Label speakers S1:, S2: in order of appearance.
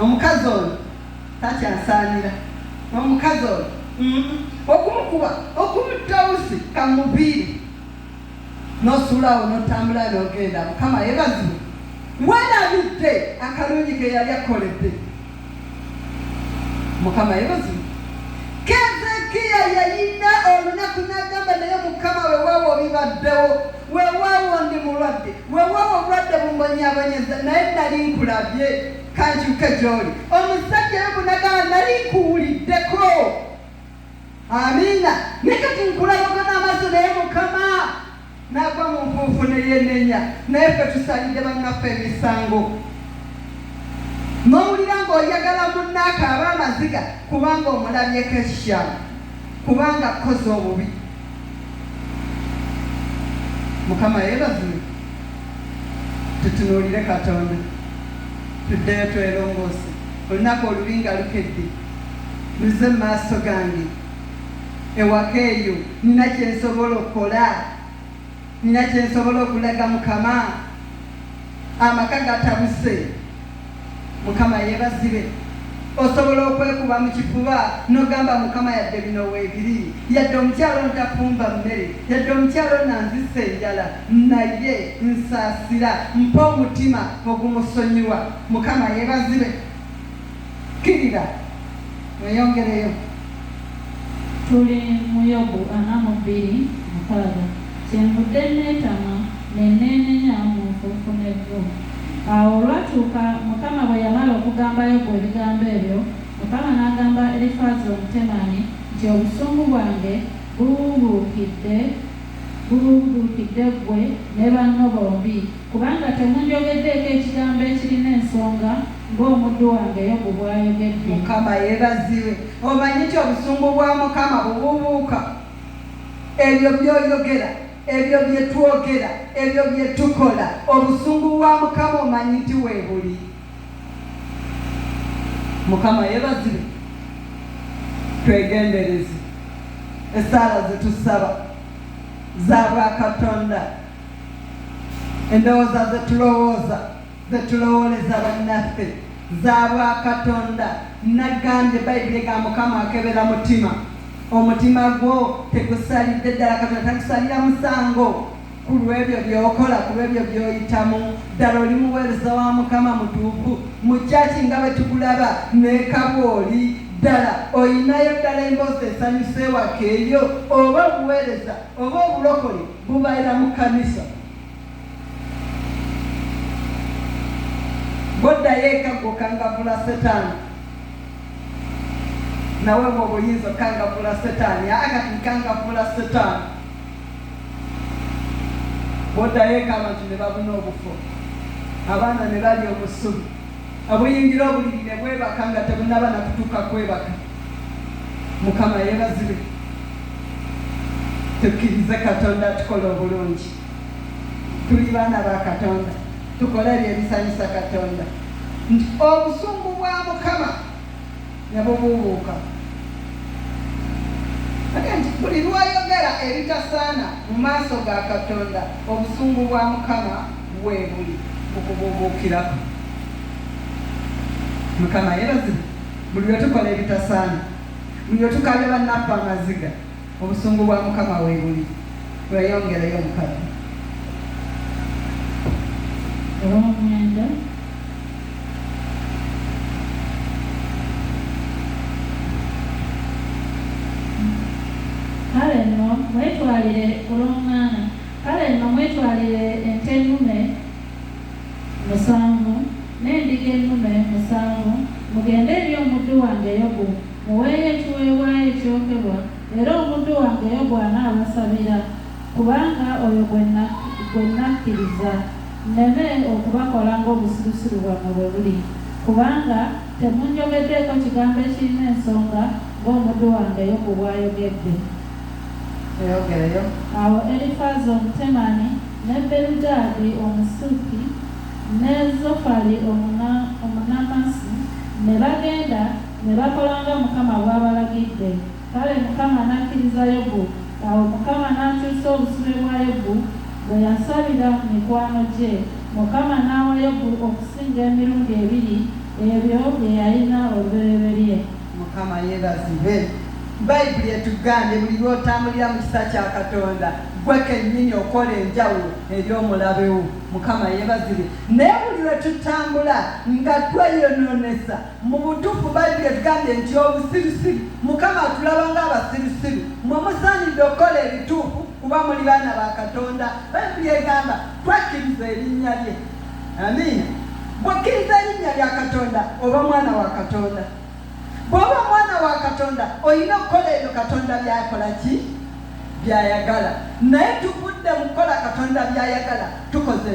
S1: Omukazi ono takyansaanira, omukazi ono okumukuba okumutawusi kamuviire, n'osuulaawo n'otambula n'ogenda. Mukama yeebazibwe, weerabidde akalungi ke yali akkoledde. Mukama yeebazibwe. Kezekiya yayina olunaku n'agamba, naye Mukama weewaawo bibaddewo, weewaawo ndi mulwadde, weewaawo obulwadde bumbonyaabonyeza, naye nali nkulabye, kankyuke gy'oli. Omusajja Yobu n'agamba, nali nkuwuliddeko, amiina, naye kati nkulabako n'amaaso, naye Mukama. N'agwa mu nfuufu ne yeenenya. Naye ffe tusalidde bannaffe emisango. N'owulira ng'oyagala munno akaabe amaziga kubanga omulabyeko ekikyamu, kubanga akkoze obubi. Mukama yeebazibwe. Tutunuulire Katonda, tuddeyo twerongoose. Olunaku olubi nga lukedde, luze mu maaso gange. Ewaka eyo nina kye nsobola okukola? Nina kye nsobola okulaga Mukama? Amaka gatabuse. Mukama yeebazibwe. Osobola okwekuba mu kifuba n'ogamba, Mukama yadde bino weebiri, yadde omukyala ono tafumba mmere, yadde omukyala ono anzisa enjala, naye nsaasira, mpa omutima ogumusonyiwa. Mukama yeebazibwe. Kkirira weyongereyo.
S2: Tuli mu Yobu 42:6, Kyenvudde nneetamwa, ne neenenya mu nfuufu n'evvu. Awo olwatuuka Mukama bwe yamala okugamba Yobu ebigambo ebyo, Mukama n'agamba Erifaazi Omutemani nti Obusungu bwange bubuubuukidde bubuubuukidde ggwe ne banno bombi, kubanga temunjogeddeeko ekigambo ekirina ensonga ng'omuddu wange Yobu bw'ayogedde.
S1: Mukama yeebazibwe. Omanyi nti obusungu bwa Mukama bubuubuuka? Ebyo by'oyogera, ebyo bye twogera, ebyo bye tukola, obusungu bwa Mukama omanyi nti weebuli? Mukama yeebazibwe. Twegendereze essaala ze tusaba za bwakatonda, endowooza ze tulowooza, ze tulowooleza bannaffe za bwakatonda. Nagambye Bayibuli egamba Mukama akebera mutima. Omutima gwo tegusalidde ddala, Katonda takusalira musango ku lw'ebyo by'okola, ku lw'ebyo by'oyitamu. Ddala oli muweereza wa Mukama mutuufu mu kyaki nga bwe tukulaba n'eka bw'oli? Ddala oyinayo ddala emboozi esanyusa ewaka eyo, oba obuweereza oba obulokole bubaira mu kkanisa? Bw'oddayo eka ggwe okangavvula Setaani. Naweebwa obuyinza okukangavvula Setaani. Aa kati nkangavvula Setaani. Bw'oddayo eka abantu ne babuna obufo, abaana ne balya omusubi, obuyingira obuliri ne bwebaka nga tebunnaba na kutuuka kwebaka. Mukama yeebazibwe. Tukkirize Katonda atukole obulungi. Tuli baana ba Katonda, tukole ebyo ebisanyusa Katonda. Nti obusungu bwa Mukama ne bubuubuuka. Ate nti buli lw'oyogera ebitasaana mu maaso ga Katonda, obusungu bwa Mukama weebuli bukubuubuukirako. Mukama yeebazibwe. Buli lwe tukola ebitasaana, buli lwe tukaabya bannaffe amaziga, obusungu bwa Mukama weebuli. Weeyongereyo omukadde.
S2: Olwomwenda. Kale nno mwetwalire, olwomunaana, Kale nno mwetwalire ente ennume musanvu n'endiga ennume musanvu, mugende eri omuddu wange Yobu, muweeyo ekiweebwayo ekyokebwa, era omuddu wange Yobu anaabasabira, kubanga oyo gwe nakkiriza, nneme okubakola ng'obusirusiru bwammwe bwe buli, kubanga temunjogeddeeko kigambo ekirina ensonga ng'omuddu wange Yobu bw'ayogedde.
S1: Weeyongereyo.
S2: Awo Erifaazi Omutemani, ne Berudaadi Omusuki, ne Zofali Omunaamasi ne bagenda, ne bakola nga Mukama bw'abalagidde. Kale Mukama n'akkiriza Yobu. Awo Mukama n'akyusa obusibe bwa Yobu bwe yasabira mikwano gye. Mukama n'awa Yobu okusinga emirundi ebiri Ebyo bye yalina olubereberye.
S1: Mukama yeebazibwe. Bayibuli etugambye buli lw'otambulira mu kisa kya Katonda, ggwe kennyini okola enjawulo eri omulabe wo. Mukama yeebazibwe. Naye buli lwe tutambula nga tweyonoonesa, mu butuufu Bayibuli etugambye nti obusirusiru, Mukama atulaba ng'abasirusiru. Mmwe musaanidde okukola ebituufu kuba muli baana ba Katonda. Bayibuli egamba twakkiriza erinnya lye. Amiina. Bw'okkiriza erinnya lya Katonda, oba mwana wa Katonda. Bw'oba omwana wa Katonda, olina okukola ebyo Katonda by'akola ki? By'ayagala. Naye tuvudde mu kukola Katonda by'ayagala, tukoze.